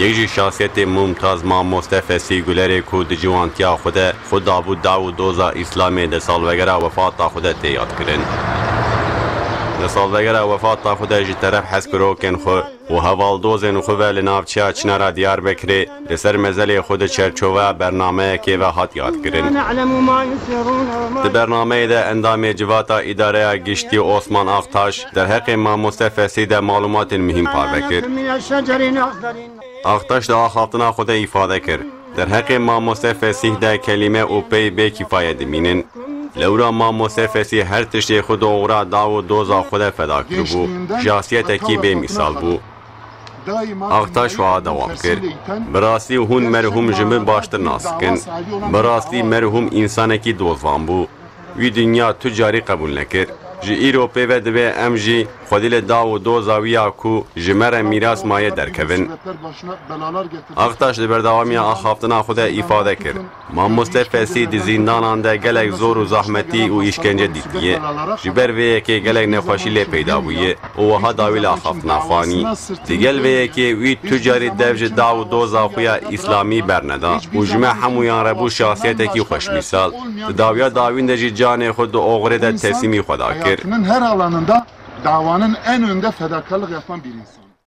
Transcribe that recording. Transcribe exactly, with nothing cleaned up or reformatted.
Yek ji şahsiyetên Mumtaz Mamoste Fesî Gulerê ku di ciwantiya xwe de xwe dabû daw û doza Îslamê di salvegera wefata xwe de tê yadkirin. Di salvegera wefata xwe de ji teref hezkirokên xwe û hevaldozên xwe ve li navçeya Çinara Diyarbekirê li ser mezelê xwe di çerçoveya bernameyekê ve hat yadkirin. Di bernameyê de endamê Civata Îdareya Giştî Osman Aktaş derheqê Mamoste Fesî de malumatên muhîm parve kir. Aktaş di axaftina xwe de îfade kir, derheqê Mamoste Fesîh de kelîme û pey bê kîfaye dimînin. Lewra Mamoste Fesîh her tiştê xwe di oxira daw û doza xwe de feda kiribû, şahsiyetekî bê mîsal bû. Aktaş wiha dewam kir, bi rastî hûn merhûm ji min baştir nas dikin. Bi rastî merhûm însanekî dozvan bû. Wî dinya tu carî qebûl nekir. Ji îro pê ve divê em jî xwedî li daw û doza wî ya ku ji me re mîras maye derkevin. Aktaş di berdewamiya axaftina xwe de îfade kir, Mamoste Fesî di zîndanan de gelek zor û zahmetî û îşkence dîtiye. Ji ber vê yekê gelek nexweşî lê peyda bûye û wiha dawî li axaftina xwe anî. Digel vê yekê wî tu carî dev ji daw û doza xwe ya Îslamî berneda û ji me hemûyan re bû şahsiyetekî xweşmîsal. Di dawiya dawîn de jî canê xwe di oxirê de teslîmî Xweda kir. Hayatının her alanında davanın en önde fedakarlık yapan bir insan.